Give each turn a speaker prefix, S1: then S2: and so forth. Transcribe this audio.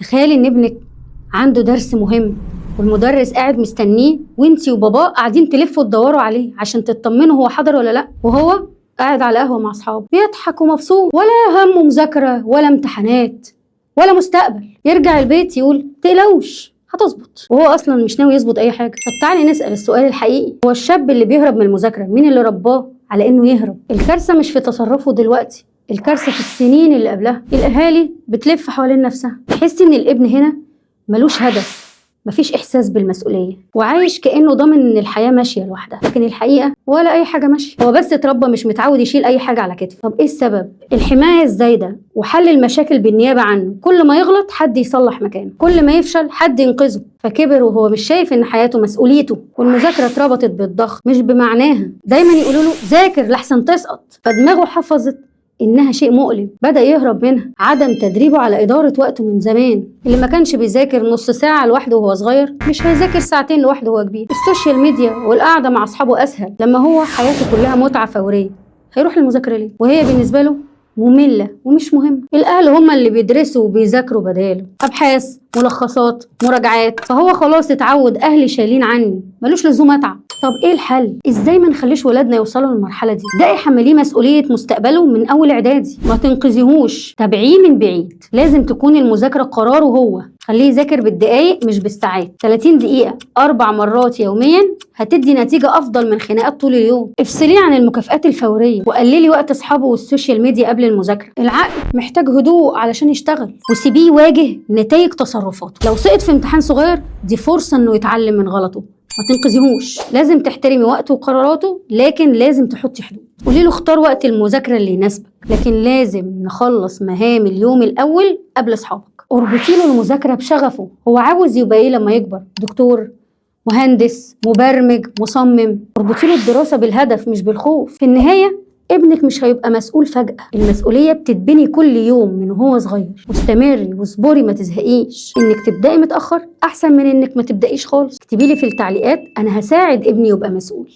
S1: تخيلي ان ابنك عنده درس مهم والمدرس قاعد مستنيه، وانتي وباباه قاعدين تلفوا تدوروا عليه عشان تطمنوا هو حضر ولا لا، وهو قاعد على قهوة مع اصحابه بيضحك ومبسوط، ولا همه مذاكرة ولا امتحانات ولا مستقبل. يرجع البيت يقول تقلقوش هتظبط، وهو اصلا مش ناوي يظبط اي حاجة. طب تعالي نسال السؤال الحقيقي، هو الشاب اللي بيهرب من المذاكرة مين اللي رباه على انه يهرب؟ الكارثة مش في تصرفه دلوقتي، الكارثة في السنين اللي قبلها. الاهالي بتلف حوالين نفسها، تحس ان الابن هنا ملوش هدف، مفيش احساس بالمسؤولية، وعايش كانه ضامن ان الحياة ماشية لوحدها، لكن الحقيقة ولا اي حاجة ماشية، هو بس اتربى مش متعود يشيل اي حاجة على كتفه. طب ايه السبب؟ الحماية الزايدة وحل المشاكل بالنيابة عنه، كل ما يغلط حد يصلح مكانه، كل ما يفشل حد ينقذه، فكبر وهو مش شايف ان حياته مسؤوليته. والمذاكرة اتربطت بالضغط مش بمعناها، دايما يقولوا له ذاكر لحسن تسقط، فدماغه حفظت إنها شيء مؤلم، بدأ يهرب منها. عدم تدريبه على إدارة وقته من زمان، اللي ما كانش بيذاكر نص ساعة لوحده وهو صغير مش هيذاكر ساعتين لوحده وهو كبير. ال social media والقعدة مع أصحابه أسهل، لما هو حياته كلها متعة فورية هيروح المذاكرة ليه؟ وهي بالنسبة له مملة ومش مهمة. الأهل هم اللي بيدرسوا وبيذاكروا بداله، أبحاث، ملخصات، مراجعات، فهو خلاص اتعود أهلي شايلين عني، ملوش لزوم أتعب. طب ايه الحل؟ ازاي ما نخليش ولادنا يوصلوا للمرحلة دي؟ ده حمليه مسؤولية مستقبله من اول اعدادي، ما تنقذيهوش، تابعية من بعيد. لازم تكون المذاكرة قراره هو، خليه يذاكر بالدقايق مش بالساعات، 30 دقيقة 4 مرات يوميا هتدي نتيجة افضل من خناقات طول اليوم. افصليه عن المكافآت الفورية وقللي وقت اصحابه وال social media قبل المذاكرة. العقل محتاج هدوء علشان يشتغل، وسيبيه يواجه نتائج تصرفاته. لو سقط في امتحان صغير دي فرصة انه يتعلم من غلطه، ما تنقذيهوش. لازم تحترمي وقته وقراراته، لكن لازم تحطي حدود. قولي له اختار وقت المذاكرة اللي يناسبك، لكن لازم نخلص مهام اليوم الاول قبل اصحابك. اربطي له المذاكرة بشغفه، هو عاوز يبقى ايه لما يكبر؟ دكتور، مهندس، مبرمج، مصمم. اربطي له الدراسة بالهدف مش بالخوف. في النهاية ابنك مش هيبقى مسؤول فجأة، المسؤولية بتتبني كل يوم من وهو صغير. واستمري واصبري، ما تزهقيش. انك تبدأي متأخر احسن من انك ما تبدأيش خالص. اكتبي لي في التعليقات انا هساعد ابني يبقى مسؤول.